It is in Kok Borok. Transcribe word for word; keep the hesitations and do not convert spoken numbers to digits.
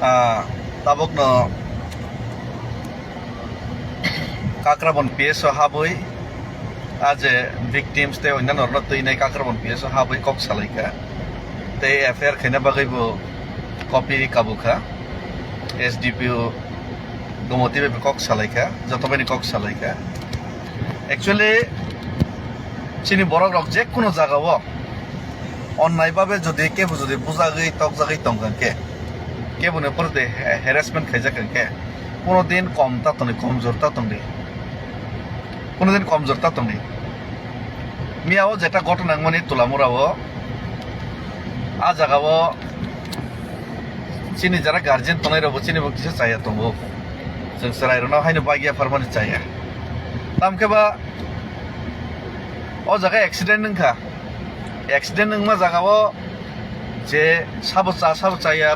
Ah, tabukno Kakrabon P S o habwi, ah, je victims tei onyanorono twinai Kakrabon P S o habwi kok salaikha. Tei F I R khaina bagwibo copy kabukha. S D P O Gomoti bai kok salaikha, joto bai kok salaikha. Actually, chini borok rok je kuno jaga o onnai babe jodi kebo jodi bujagwi tokjagwi tongkha khe, kebo ni upor de ha-, harassment khaijak khe, kuno din kom ta tongdi, komjor ta tongdi, kuno din komjor ta tongdi. Miya o jeta ghotona wngmani Tulamura o, a jaga o chini jara guardian tongnai rok bo chini bo kisa chaya tongo. Chwng chwrai rok no haino bagya pharmani chaya. Tamkhe ba o jaga accident wngkha. Accident wngma jaga o je sabo cha, sabo chaya,